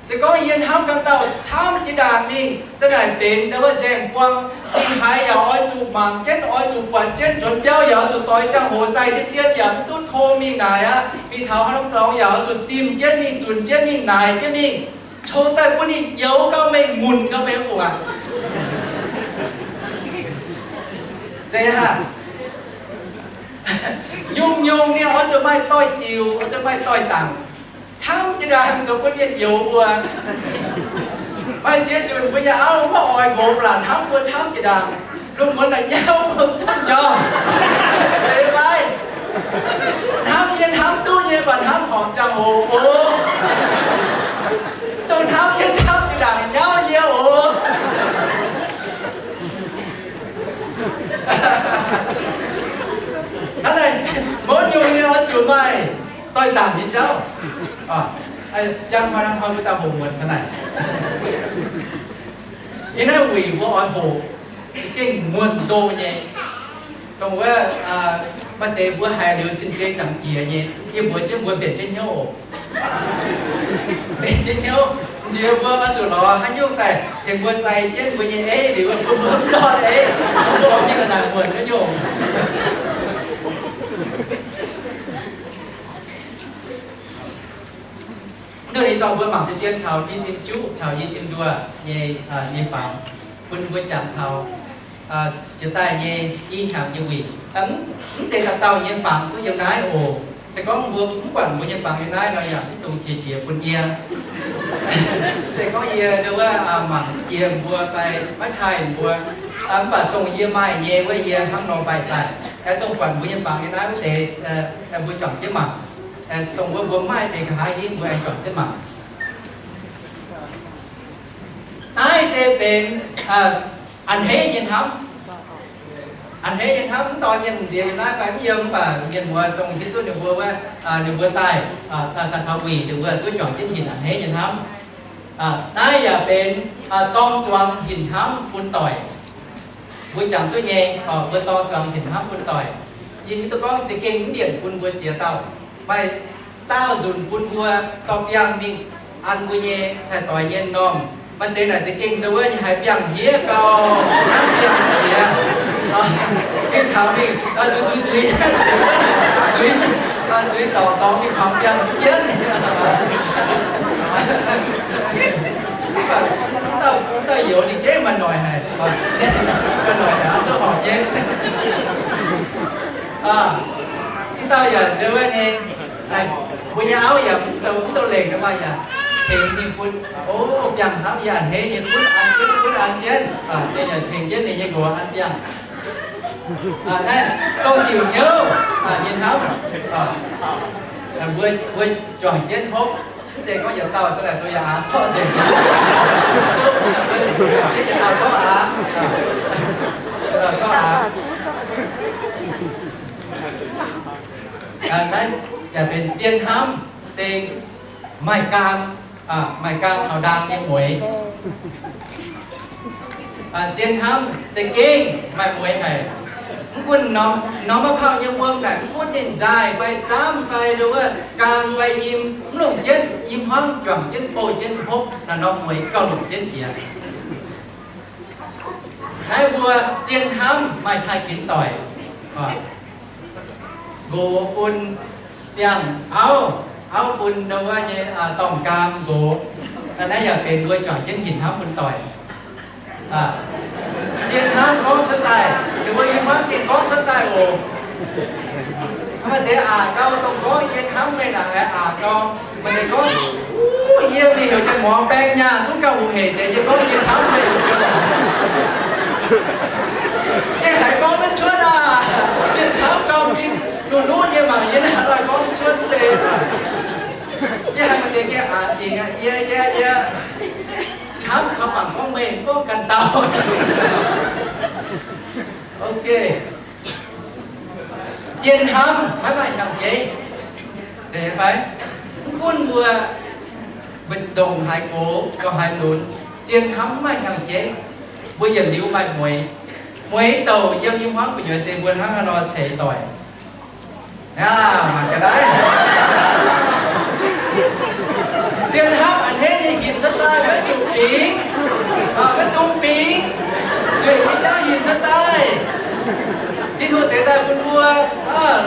Se gorngv yie hnamv ganh dauh camv jiex ndaangc mingh, da'naaic benx ndau wuov nzaeng buang, ninh haiz yaac oix zuqc mangc jienv, oix zuqc buatc jienv, nzuonx biauv yaac oix zuqc doix ziangh hoc zaih dien dien yaac mv duqv tov mingh naaic aqv. Mingh taux haaix norm dorngx yaac oix zuqc zimh jienv mingh, zunc jienv mingh, naaic jienv mingh, cou daaih bun ninh youx gauh mengh, munc gauh mengh fungc aqv. Nyungc-nyungc ninh oix zuqc maaih doix-diuc, oix zuqc maaih doix-dangc, camv jiex ndaangc zoux bun mienh youx mbuo. Maaih ziex nzunc mbuo nyei auv maiv oix nqox ba'laqc hnamv mbuo camv jiex ndaangc. Lungh muonz naaic nyauv mbuo mv duqv njormh. Hnamv yie hnamv duqv nyei, mv baac hnamv horpc ziangh hoc oc. Dongh hnamv yie camv jiex ndaangc nyauv yie oc. Hnangv naaic, mouz nyungc ninh oix zuqc maaih doix-dangc nyei jauv. Yangh hnoi hnoi mbuo daaih hoqc muonc ga'naaiv. Yie naaiv wuic mbuo oix hoqc gengh muonc ndo nyei. Dongh wuov, maaih deix mbuo haiz liuz sin-deix ziangx jiex nyei, yie mbuox jienv mbuo mbenc jienv hnyouv oc. Mbenc jienv hnyouv, nziex mbuo oix zuqc lorz haaix nyungc daaih tengx mbuo sai jienv mbuo nyei eiv liuz, mbuo mv ndortv eiv, mbuo oix mingh ga'naaiv muonc nyei nyungc. Mv duqv ninh dorh mbuo mangc deix dien taux yie cin juqv caux yie cin nduoh nyei, nyei fangx, bun mbuo jangx taux jiex daaih nyei i hnyangx nyei wuic. Mv zeiz dauh dauh nyei fangx duqv yiem naaiv oc. Se gorngv mbuo mv buatc mbuo nyei fangx yiem naaiv nor, yaac mv dungx qiex jiez bun yie. Se gorngv yie ndau wuov mangc jiex mbuo fai maiv taaih mbuo, mv baac dongh yie maaih nyei wuov yie hnangv nor mbaih daaih. Dongh buatc mbuo nyei fangx yiem naaiv wuov deix, mbuo juangc jienv mangc. Dongh wuov mbuo maaih deix nqa'haav hingv mbuo aengx juangc jienv mangc. Naaiv se benx a'hneiv nyei hnamv. A'hneiv nyei hnamv, mv dorh mienh nziex yiem naaiv fai mv yiem, mv baac mienh muoz dongh hiuv duqv ninh mbuo wuov, ninh mbuo daaih, daaih taux wuic ninh mbuo duqv juangc jienv hinc a'hneiv nyei hnamv. Naaiv yaac benx dorng zuangx hinc hnamv bun doic. Mbuo jangx duqv nyei, mbuo dorng zuangx hinc hnamv bun doic. Yie hiuv duqv gorngv za'gengh mv mbienc bun mbuo ziex dauh. Maaih dauh nzunc bun mbuo dorh biangh mingh an mbuo nyei cai-doix nyei m'normh. Maaih deix naaic za'gengh ndau wuov nyei haiz biangh hniev gau, hnangv biangh jiex. Mingh taux mingh, zuiz zuiz zuiz, zuiz, zuiz dorngx dorngx mingh taux biangh jienv. Dauh, dauh youz ninh gengh maaih noic haic, maaih noic haic, duqv horpc nyei. Mv dauh yaac ndau wuov nyei, mbuo nyei auv yaac mv douh lengc, mv baac yaac tengx ninh bun, o, biangh hnamv yie a'hneiv nyei gunv an jienv, gunv an jienv, ninh yaac tengx jienv ninh nyei nqox an biangh. Naaiv dongh diuc hnyouv nyei hnamv. Mbuo, mbuo juangc jienv hopv. Mv zeiz gorngv yietc dauh duqv laaic zoux yaac aav sorqv nzengc. Yietc dauh sorqv aav, yietc dauh sorqv aav. Naaiv yaac benx zien hnamv, se maaih gaam, maaih gaam taux ndaam nyei mueix. Zien hnamv za'gengh maaih mueix haic. Mv gunv norm, norm maiv pauh nyei wuom naaic, mv gunv ninh nzaaih fai zaamv fai ndau wuov gaam fai yim, mv longc jienv, yim hmuangv juangc jienv bouh jienv hopv, naaiv norm mueix gauh longc jienv jiex. Naaiv mbuo zien hnamv maaih taaih ginx doic. Nqox bun biangh auv, auv bun ndau wuov nyei dorngh gaam nqox. Naaiv yaac benx mbuo juangc jienv hinc hnamv bun doic. Zien hnamv gorngv cuotv daaih, Ninh mbuo i hmuangv gengh gorngv cuotv daaih oc. Maaih deix aqc gau dongh gorngv, yie hnamv meih naaic, aqc gau. Maaih deix gorngv, Uv, yie mingh heuc jienv muangx baeng nyaah zungv gauh hungh hec deix, yie gorngv yie hnamv meih heuc jienv muangx. Yie haiz gorngv maiv cuotv aqv. Yie hnamv gau mingh, nuqv-nuqv nyei mangc yie naaiv gorngv maiv cuotv leiz. Yie haiz maaih deix gengh aqc dingc aqv, yie, yie, yie hnamv kaux bangc gorngv meih, gorngv ganh dauh. Ok. Zien hnamv maiv maaih hnyangx-jeiv. Fai mv gunv mbuo mbu'ndongx haaix gox, gauh haaix lunx, zien hnamv maiv maaih hnyangx-jeiv. Mbuo yietc liuz maaih mueix. Mueix douc yiem i hmuangv gu'nyuoz se mbuo hnangv haaix nor ceix doic. Aa, mangc ga'naaiv. Zien hnamv a'hneiv nyei hinc cuotv daaih, maiv zuqc bingx, maiv dungx bingx, zuqc i jauv hinc cuotv daaih. Tin-Hungh ceix daaih bun mbuo,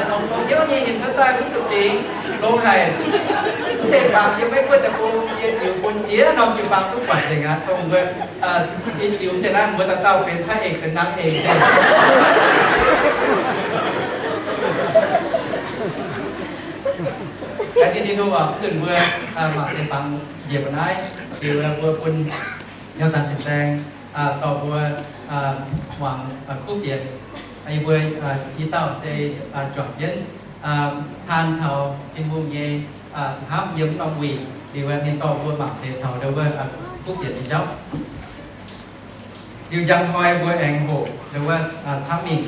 longx-longx hnyouv nyei hinc cuotv daaih, maiv zuqc bingx. Longx haic. Mv deix bangc yiem Meiv Guoqv deic-bung, yie ziux bun jiex norm jiu-baang duqv buatc nzengc aqv. Dongh mbuo, yie ziux mv deix naaiv mbuo dauh dauh benx พระเอก benx นางเอก. Laengz zingh Tin-Hungh oc, mv nzunc mbuo mangc deix fangx njiec mbuo naaiv, liuz mbuo bun nyei zanc fin-saeng dorh mbuo muangx kuv fienx. Yie mbuo i dauh se juangc jienv taan taux Tin-Hungh nyei hnamv yiem norm wuic, liuz ninh dorh mbuo mangc deix taux ndau wuov kuv fienx nyei jauv. Liuz njang hnoi mbuo aengx hoqc ndau wuov camv mingh.